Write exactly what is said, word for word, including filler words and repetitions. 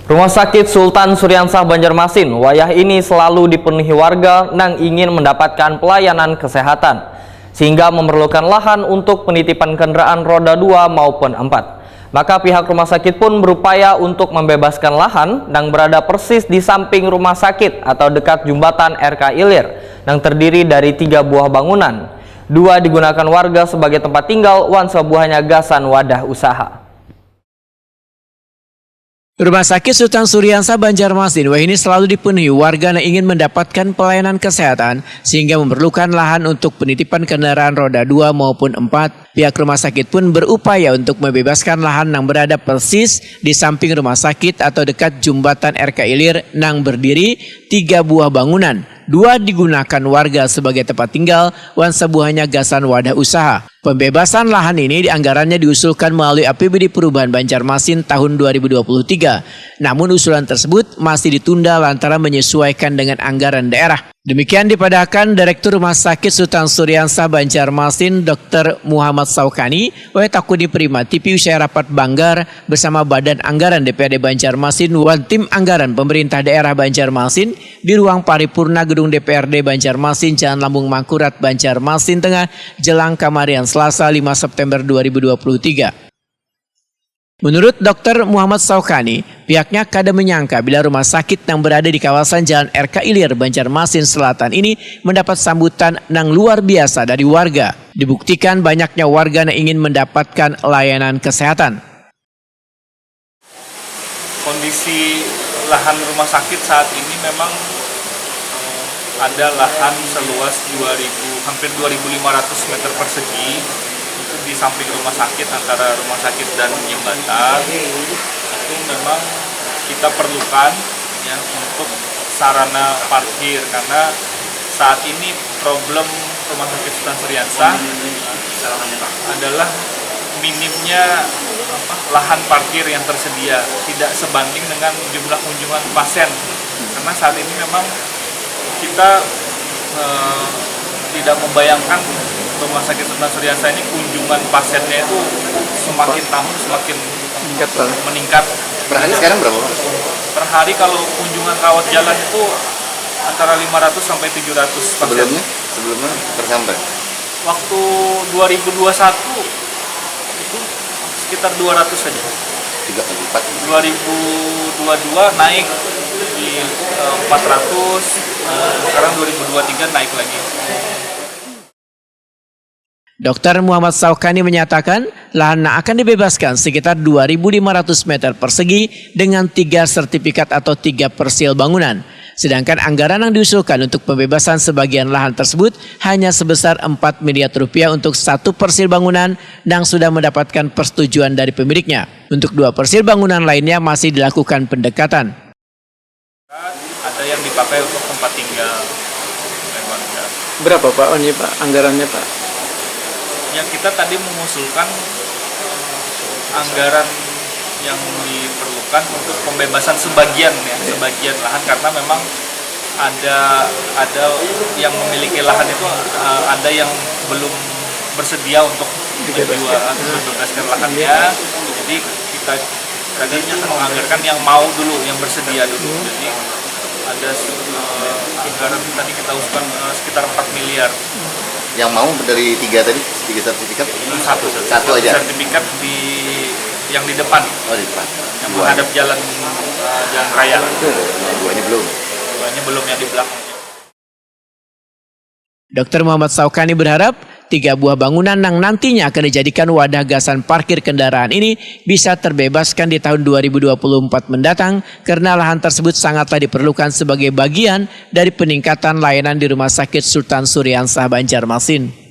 Rumah Sakit Sultan Suriansah Banjarmasin wayah ini selalu dipenuhi warga nang ingin mendapatkan pelayanan kesehatan, sehingga memerlukan lahan untuk penitipan kendaraan roda dua maupun empat. Maka pihak rumah sakit pun berupaya untuk membebaskan lahan nang berada persis di samping rumah sakit atau dekat jembatan R K Ilir nang terdiri dari tiga buah bangunan. Dua digunakan warga sebagai tempat tinggal wan sebuahnya gasan wadah usaha. Rumah Sakit Sultan Suriansah Banjarmasin wahini selalu dipenuhi warga yang ingin mendapatkan pelayanan kesehatan sehingga memerlukan lahan untuk penitipan kendaraan roda dua maupun empat. Pihak rumah sakit pun berupaya untuk membebaskan lahan yang berada persis di samping rumah sakit atau dekat jembatan R K Ilir yang berdiri tiga buah bangunan. Dua digunakan warga sebagai tempat tinggal, wan sebuahnya gasan wadah usaha. Pembebasan lahan ini anggarannya diusulkan melalui A P B D Perubahan Banjarmasin tahun dua ribu dua puluh tiga. Namun usulan tersebut masih ditunda lantaran menyesuaikan dengan anggaran daerah. Demikian dipadahkan Direktur Rumah Sakit Sultan Suriansah Banjarmasin, Dokter Muhammad Saukani, wayah takuni Prima T V usai rapat banggar bersama Badan Anggaran D P R D Banjarmasin wan tim anggaran pemerintah daerah Banjarmasin di ruang paripurna Gedung D P R D Banjarmasin, Jalan Lambung Mangkurat, Banjarmasin Tengah, jelang kamarian Selasa lima September dua ribu dua puluh tiga. Menurut Dokter Muhammad Saukani, pihaknya kada menyangka bila rumah sakit yang berada di kawasan Jalan R K Ilir, Banjarmasin Selatan ini mendapat sambutan yang luar biasa dari warga. Dibuktikan banyaknya warga yang ingin mendapatkan layanan kesehatan. Kondisi lahan rumah sakit saat ini memang eh, ada lahan seluas dua ribu, hampir dua ribu lima ratus meter persegi, itu di samping rumah sakit, antara rumah sakit dan jembatan. Itu memang kita perlukan, ya, untuk sarana parkir, karena saat ini problem Rumah Sakit Sultan Suriansah adalah minimnya apa, lahan parkir yang tersedia, tidak sebanding dengan jumlah kunjungan pasien, karena saat ini memang kita eh, tidak membayangkan Rumah Sakit Sultan Suriansah ini kunjungan pasiennya itu semakin tahun semakin Meningkat, Pak. meningkat. Per hari sekarang berapa, Pak? Per hari kalau kunjungan rawat jalan itu antara lima ratus sampai tujuh ratus pasien. Sebelumnya? Sebelumnya tersampai? Waktu dua ribu dua satu itu sekitar dua ratus saja. Tiga kali lipat. Dua ribu dua dua naik di eh, empat ratus, eh, sekarang dua ribu dua tiga naik lagi. Dokter Muhammad Saukani menyatakan, lahan yang akan dibebaskan sekitar dua ribu lima ratus meter persegi dengan tiga sertifikat atau tiga persil bangunan. Sedangkan anggaran yang diusulkan untuk pembebasan sebagian lahan tersebut hanya sebesar empat miliar rupiah untuk satu persil bangunan yang sudah mendapatkan persetujuan dari pemiliknya. Untuk dua persil bangunan lainnya masih dilakukan pendekatan. Ada yang dipakai untuk tempat tinggal keluarga. Berapa, Pak, ini, Pak, anggarannya, Pak? Yang kita tadi mengusulkan anggaran yang diperlukan untuk pembebasan sebagian, ya, sebagian lahan, karena memang ada ada yang memiliki lahan itu eh, ada yang belum bersedia untuk menjual atau membebaskan lahannya. Jadi kita tadi menganggarkan yang mau dulu, yang bersedia dulu. Jadi ada eh, anggaran tadi kita usulkan eh, sekitar empat miliar. Yang mau dari tiga tadi, tiga sertifikat? Satu, Satu aja? Sertifikat di yang di depan, Oh, di depan. Yang menghadap jalan eh, jalan raya. Duanya belum. Duanya belum, yang di belakang. Dokter Muhammad Saukani berharap tiga buah bangunan yang nantinya akan dijadikan wadah gasan parkir kendaraan ini bisa terbebaskan di tahun dua ribu dua puluh empat mendatang karena lahan tersebut sangatlah diperlukan sebagai bagian dari peningkatan layanan di Rumah Sakit Sultan Suriansah Banjarmasin.